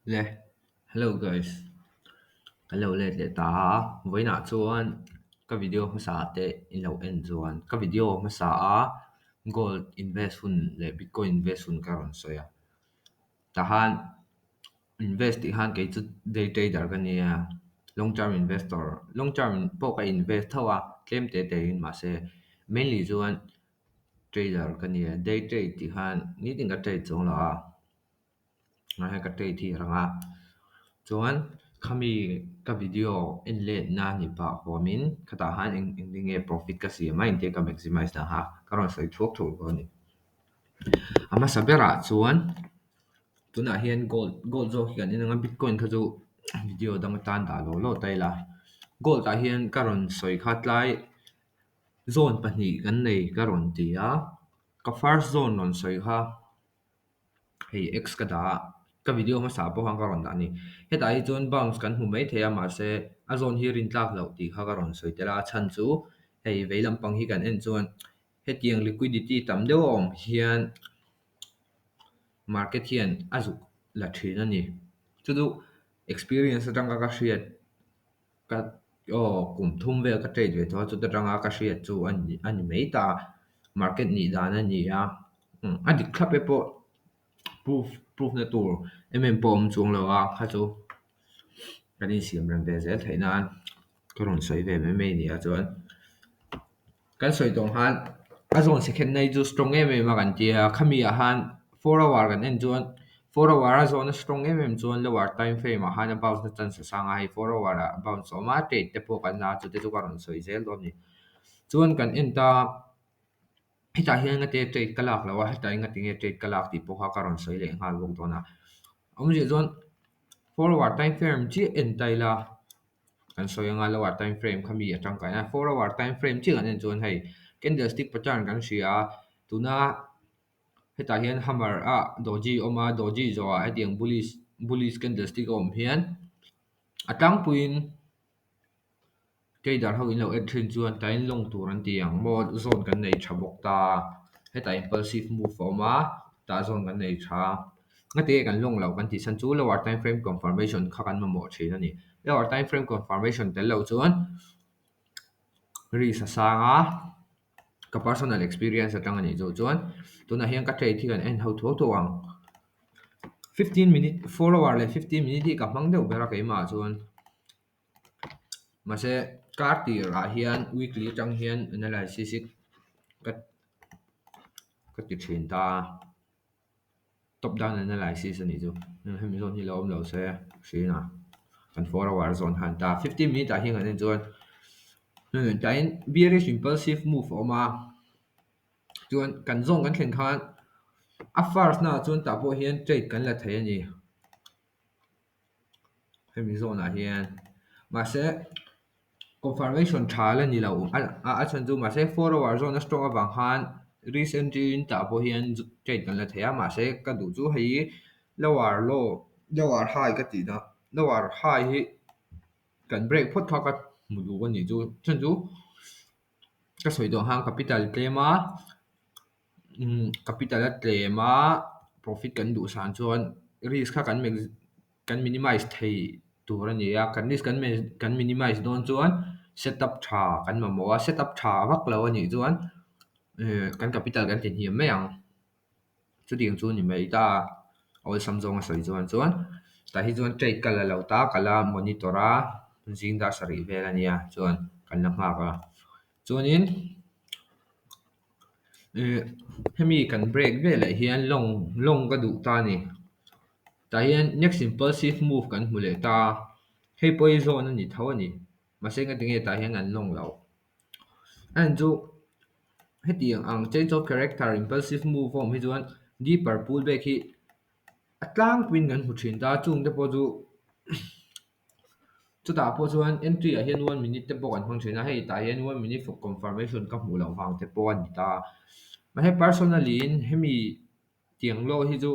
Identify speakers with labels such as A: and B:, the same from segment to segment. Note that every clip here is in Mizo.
A: Le, hello guys. Kan lo let leh ta a, vawiinah chuan ka video hmasa te in lo en chuan ka video hmasa a gold invest hun leh bitcoin invest hun ka rawn sawi a. Tahan invest tih khan kei chu day trader ka nia, long term investor, long term pawh ka invest tho a, tlem te te in mahse mainly chuan trader ka nia, day trade tih khan nitin ka trade chuang lo a. Hei ka trade hi a rang a, chuan khami ka video en letna ni pah huamin khatah khan eng eng nge profit ka siam a engtia ka maximize dan kha ka rawn sawi thuak thuak dawn a ni. A hmasa berah chuan tunah hian gold gold zawk hi kan en ang a bitcoin kha chu video dang atan dah law law ta ila gold ah hian ka rawn sawi kha tlai zone pahnih kan nei ka rawn ti a, ka first zone rawn sawi kha. Hei X ka dah a, ka video hmasa pawh khan ka rawn dah a ni. Hetah hi chuan bounce kan hmu maithei a mahse a zawn hi rin tlak loh tih kha ka rawn sawi tel a, a chhan chu hei vei lampang hi kan en chuan hetiang liquidity tam deuh a awm hian market hian a zuk la thin a ni. Chu chu experience atanga ka hriat ka aw kum thum vel ka trade ve tawh a chuta tanga ka hriat chu a ni a ni mai ta market nih dan a ni a a dik thlap e pawh proof proof na tur em em pawh a awm chuang lo a kha chu kan insiam rem ve zel theih nan ka rawn sawi ve mai mai a ni a chuan kan sawi tawh ang khan a zawn second na hi chu strong em em a kan tia khami ah khan four hour kan en chuan four hour a zawn a strong em em chuan lower time frame ah khan a bounce na chance a sang a hei four hour ah bounce a awm a trade te pawh kan la a chute chu ka rawn sawi zel dawn a ni chuan kan en ta hetah hian engate trade ka lak loh a hetah engati nge trade ka lak tih pawh kha ka rawn sawi leh nghal bawk dawn a awmzia chuan four hour time frame chiah en ta ila. Kan sawi anga lower time frame kha mi a tangkai a, 4 hour time frame chiah kan en chuan hei candlestick pattern kan hria a, tuna hetah hian hammer a doji a awm a, doji zawhah hetiang bullish bullish candlestick a awm hian a tlangpuiin trader ho in lo en thin chuan tain lawng tur an ti ang maw zone kan nei tha bawk ta a, hetah impulsive move a awm a, tah zone kan nei tha a. Ngati nge kan lawng loh kan tih chhan chu lower time frame confirmation kha kan mamawh thin a ni. Lower time frame confirmation tel loh chuan risk a sang a, ka personal experience atang a nih chu chuan tunah hian ka trade hi kan en ho thuau thuau ang. 15 minute, 4 hour leh 15 minute hi ka hmang deuh ber a keimah chuan. Mahse kar tirah hian weekly atang hian analysis hi ka ka ti thin ta a. Top down analysis a nih chu hemi zawn hi lo awm lo se hrin a kan 4 hour zawn khan ta 15 minute ah hian kan en chuan tlaiin bearish impulsive move a awm a chuan kan zawn kan thlen khan a first na ah chuan tah pawh hian trade kan la thei a ni hemi zawn ah hian mahse confirmation tha la ni lo a chhan chu mahse 4 hour zawn a strong avang khan risk entry in tah pawh hian trade kan la thei a mahse ka duh chu hei lower low lower high ka tih na lower high hi kan break phawt kha ka hmu duh a nih chu chhan chu ka sawi tawh ang khan capital tlem a capital a tlem a profit kan duh san chuan risk kha kan kan minimize thei tur a ni a, kan risk kan kan minimize dawn chuan setup tha kan mamawh a, setup tha vak lo a nih chuan kan capital kan ti hniam mai ang. Chutiang chu ni mai ta a, awlsam zawng a sawi chuan chuan tah hi chuan trade ka la lo ta, ka la monitor a, zing dar sarih vel a nia chuan kan la nghak a. Chuanin hemi kan break velah hian lawng lawng ka duh ta a ni. Tah hian next impulsive move kan hmu leh ta a, hei pawh hi zawn a ni tho a ni. Mahse engati nge tah hian an lawng loh. A en chu hetiang ang change of character impulsive move a awm hi chuan deeper pullback hi a tlangpuiin kan hmu thin ta a, chungte pawh chu chutah pawh chuan entry ah hian 1 minute te pawh kan hmang thin a, hei tah hian 1 minute for confirmation ka hmuh loh vang te pawh a ni ta a. Mahse personally in hemi tiang law hi chu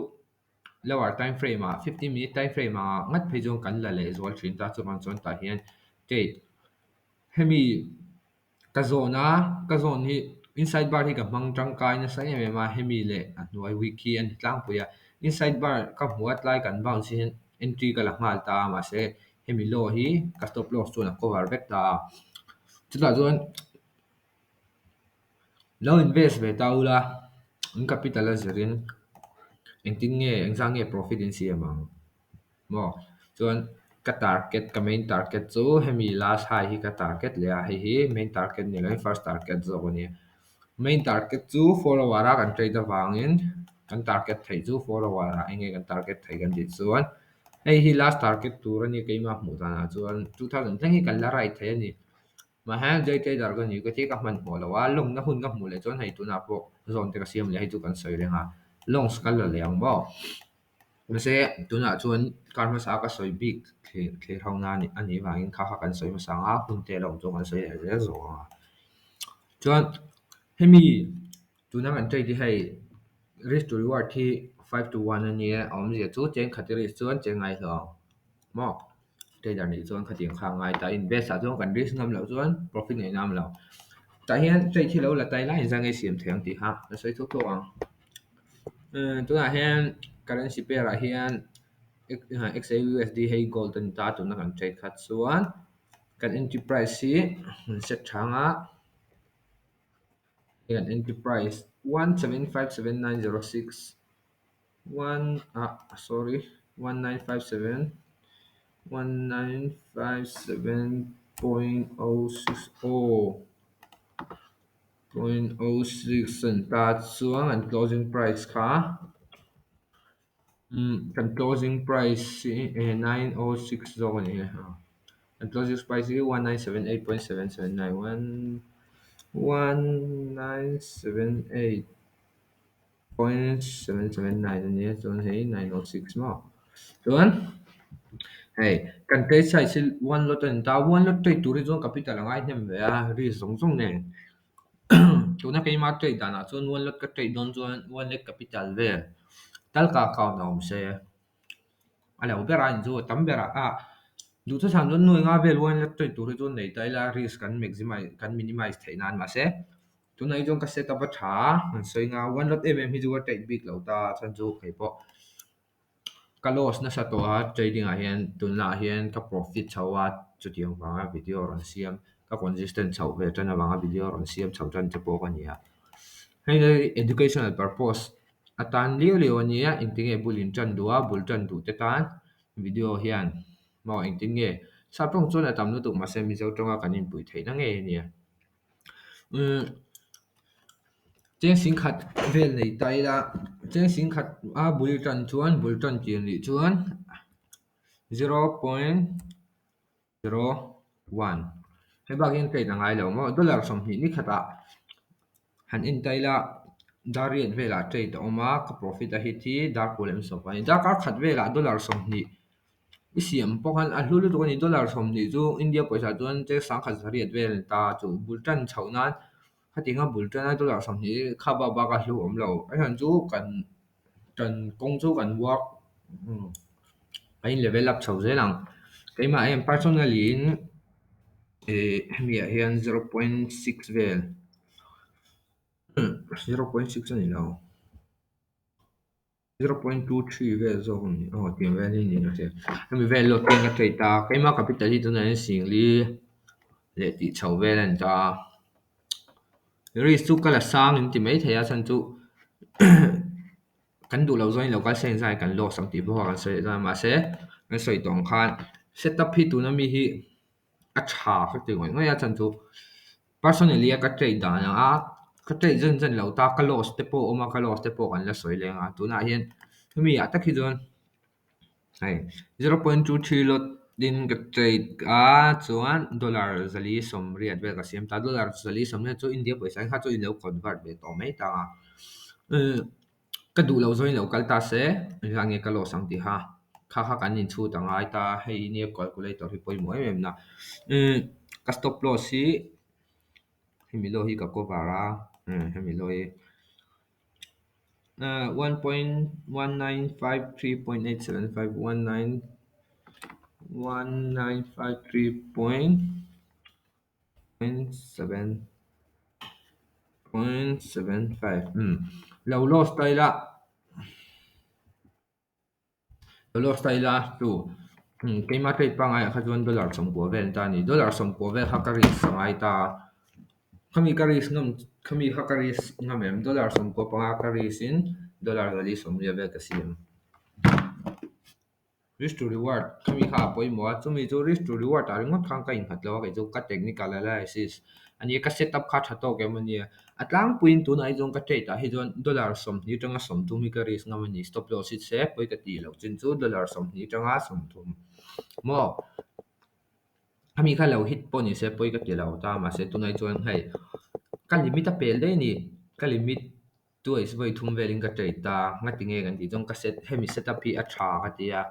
A: lower time frame ah 15 minute time frame ah ngat phei chuan kan la leh zual thin ta chuvang chuan tah hian trade hemi ka zawn a ka zawn hi inside bar hi ka hmang tangkai nasa em em a hemi leh a hnuai wick hi a ni tlangpui a inside bar ka hmu a tlai kan bounce hian. Entry ka la nghal ta a, mahse hemi low hi ka stop loss chuan a cover vek ta a. Chutah chuan lo invest ve ta ula, in capital a zirin engtin nge engzah nge profit in siam ang maw? Chuan ka target ka main target chu hemi last high hi ka target leh a, hei hi main target ni lovin first target zawk a nia. Main target chu 4 hour a kan trade avangin kan target theih chu 4 hour ah enge kan target theih kan tih chuan hei hi last target tur a ni keimah hmuh danah chuan 2000 thleng hi kan la ride thei a ni. Mahse day trader ka ni ka ti ka hmanhmawh lo a, long na hun ka hmuh leh chuan hei tunah pawh zone te ka siam leh hei chu kan sawi reng a, longs ka la leh ang maw. Mahse tunah chuan kar hmasa ka sawi bik thlir ho na a nih vangin kha kha kan sawi hmasa ang a, hun te lo awm chuan kan sawi leh zel zawk ang a. Chuan hemi tuna kan trade hi hei risk to reward hi 5 to 1 a nia, a awmzia chu cheng khat i risk chuan cheng ngai hlawh ang maw. Trader nih chuan khatiang kha a ngai ta, invest ah chuan kan risk ngam loh chuan profit ngaih ngam lo. Tah hian trade hi lo la ta ila inzah nge siam thei ang tih kha ka sawi thuk thuk ang. Tunah hian currency pair ah hian XAUUSD hei gold a ni ta a, tuna kan trade kha chuan kan entry price hi an set tha ang a, hei kan entry price 1757906 one ah sorry 1957 1957.06 aw 0.06 a ni ta chuan an closing price kha kan closing price hi 906 zawk a ni e an closing price hi 1978.779 1978.779 a ni a chuan hei 906 maw chuan hei kan trade size hi one lot a ni ta one lot trade tur hi chuan capital a ngai hnem ve a risk zawng zawng nen tuna keima trade danah chuan one lot ka trade dawn chuan one lakh capital vel tal ka account a awm se a lo ber a inchu a tam berah a duhthusam chuan nuai nga vel one lot trade tur hi chuan nei ta ila risk kan maximize kan minimize theih nan mahse tunah hi chuan ka set up a tha a an sawi nga one lot em em hi chu ka trade bik lo ta chhan chu keipawh ka loss nasa tawh a trading ah hian tunah hian ka profit chho a chutiang vanga video rawn siam ka consistent chhoh ve tan avanga video rawn siam chho tan te pawh ka ni a hei hi educational purpose atan liau liau a nia engtin nge bul in tan duh a bul tan duh te tan video hian maw engtin nge sap tawng chuan a tam lutuk mahse mizo tawnga kan inpuih theihna ngei a nia. Cheng singkhat vel nei ta ila cheng singkhat a bul tan chuan bul tan tir nih chuan 0.01 hei bak hian trade a ngai lo maw dollar 20 ni khatah han en ta ila dar riat velah trade a awm a ka profit a hit hi dar kul em sawp a ni darkar khat velah dollar 20 I siam pawh khan a hlu lutuk a ni. Dollar 20 chu India pawisa chuan cheng sangkhat zariat vel a ni ta. Chu bul tan chhoh nan khatianga bul tana dollar 20 kha bak bak a hlu awm lo. A chhan chu kan kan kawng chu kan work a in level up chho zel ang. Keimah hian personally in ih hemi ah hian 0.6 vel 0.6 a ni lo. 0.23 vel zawk a ni aw tiang vel hi niin a hriat hemi vel lawk hian ka trade a keimah capital hi tunah hian singli leh tih chho vel a ni ta a risk chu ka la sang in ti mai thei a chhan chu kan duh loh zawng in lo kal se engzah nge kan loss ang tih pawh kha kan sawi leh dawn a mahse kan sawi tawh ang khan setup hi tuna mi hi a tha ka ti ngawih ngawih a chhan chu personally a ka trade dan ang a ka trade zan zan lo ta ka loss te pawh a awm a ka loss te pawh kan la sawi leng a tunah hian hemi ah tak hi chuan hei 0.23 lot in ka trade a chuan dollar 480 vel ka siam ta dollar 480 chu India pawisa kha chu in lo convert ve tawh mai ta a ka duh loh zawng in lo kal ta se engzah nge ka loss ang tih kha kha kha kan inchhut a ngai ta hei nia calculator hi pawimawh em em na ka stop loss hi hemi low hi ka cover a hemi low hi 1.1953.875 1953.7.75 lo loss ta ila. Loss ta ila chu keima trade pangaiah kha chuan dollar 90 vel an ta a ni. Dollar 90 vel kha ka risk a ngai ta a. Khami ka risk ngam khami kha ka risk ngam em? Dollar 95 ka risk in dollar 440 vel ka siam. Risk to reward khami kha a pawimawh a, chumi chu risk to reward ah ringawt khan ka innghat lo a, kei chu ka technical analysis a nia, ka setup kha tha tawk em a nia. A tlangpuiin tunah hi chuan ka trade ah hi chuan dollar 20 atanga 30 hi ka risk ngam a ni. Stop loss hi se pawi ka tih loh chin chu dollar 20 atanga 30 maw? Khami kha lo hit pawh ni se pawi ka ti lo ta, mahse tunah hi chuan hei ka limit a pel daih a ni, ka limit twice vawi thum velin ka trade ta, ngati nge kan tih chuan ka set hemi setup hi a tha ka ti a,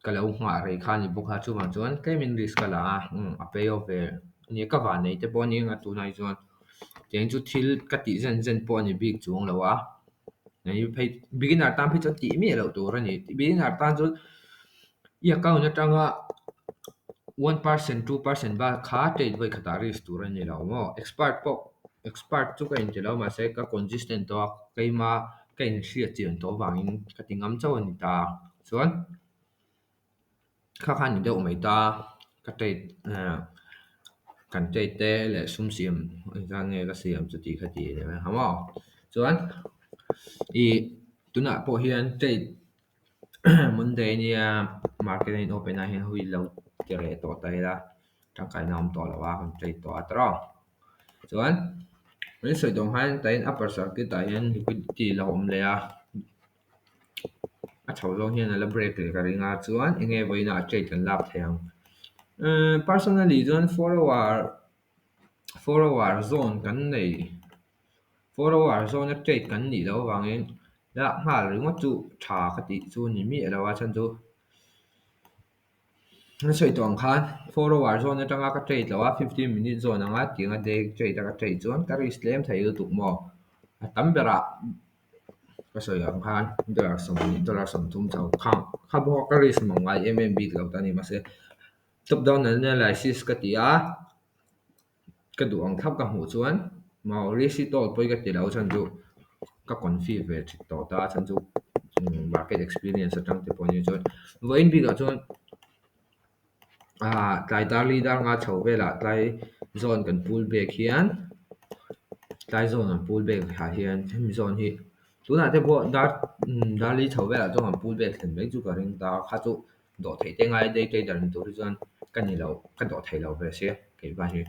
A: ka lo nghah rei kha a ni bawk a, chuvang chuan tlemin risk ka la a, umm a pay off ve nia ka van nei te pawh a ni ang a tunah hi chuan tiang chu thil ka tih zen zen pawh a ni bik chuang lo a, phei beginner tan phei chuan tih miah loh tur a ni, beginner tan chuan i account atanga 1% 2% bak kha trade vawi khatah risk tur a ni lo maw? Expert pawh expert chu ka inti lo mahse ka consistent tawh a, keima ka inhriat chian tawh avangin ka ti ngam chauh a ni ta. Chuan kha kha a ni deuh mai ta, ka trade kan trade te leh sum siam engzat nge ka siam chuti kha ti leh mai ang maw? Chuan ih tunah pawh hian trade Monday nia market a in open ah hian hui lo ti reh tawh ta ila tangkaina a awm tawh lo a kan trade tawh a tawrh. Chuan min sawi tawh ang khan tain upper circuit ah hian liquidity la awm leh a, a chho zawng hian a la break leh ka ring a chuan eng nge vawiinah trade kan lak thei ang. Personally chuan 4 hour zone kan nei 4 hour zone a trade kan nih loh avangin lak nghal ringawt chu tha ka tih chu ni miah lo a chhan chu an sawi tawh ang khan 4 hour zone atanga ka trade loh a 15 minute zone anga tianga day trade a ka trade chuan ka risk tlem thei lutuk maw a tam berah ka sawi ang khan dollar 20 dollar 30 chho kha kha bawk a ka risk mang ngai em em bik lo ta a ni mahse top down analysis ka ti a ka duh ang thlap ka hmuh chuan maw risk hi tawk pawi ka ti lo chhan chu ka confi ve thin tawh ta a chhan chu market experience atang te pawh ni chuan vawiin bikah chuan ah tlai dar li dar nga chho velah tlai zone kan pull back hian tlai zone an pull back ah hian hemi zone hi tunah te pawh dar dar li chho velah chuan kan pull back thlen mai chu ka ring ta kha chu dawh theih te ngai day trader ni tur hi chuan ka ni lo ka dawh thei lo ve sia keimah hi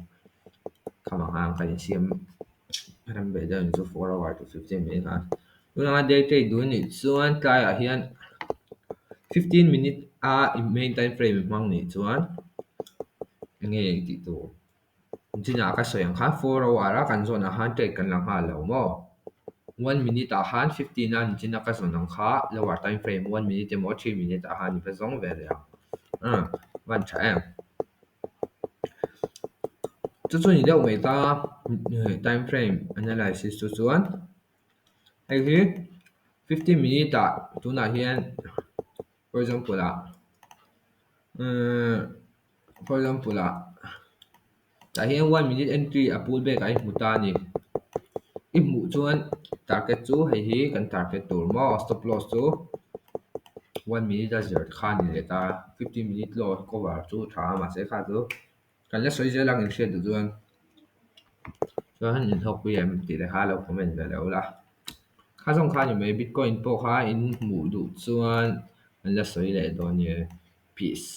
A: kham ang ang ka insiam rem ve deuh ang chu 4 hour to 15 minute a tunah day trade duh anih chuan tlaiah hian 15 minute a main time frame hmang nih chuan eng nge tih tur chinah ka sawi ang khan 4 hour a kan zawn ah khan trade kan la nghal lo maw 1 minute ah khan 15 a nichina ka zawn ang kha lower time frame 1 minute emaw 3 minute ah khan i va zawng ve leh ang van tha em chu chu ni deuh mai ta time frame analysis chu chuan hei hi 15 minute ah tunah hian for example ah for example ah tah hian 1 minute entry a pull back ah i hmu ta a ni i hmuh chuan target chu hei hi kan target tur maw stop loss chu 1 minute a zir kha a ni leh ta 15 minute low cover chu tha a mahse kha chu kan la sawi zel ang inhriat duh chuan chuan inhlawkpui em tih te kha lo comment ve lo la kha zawng kha a ni mai bitcoin pawh kha in hmuh duh chuan an la sawi leh dawn nia peace.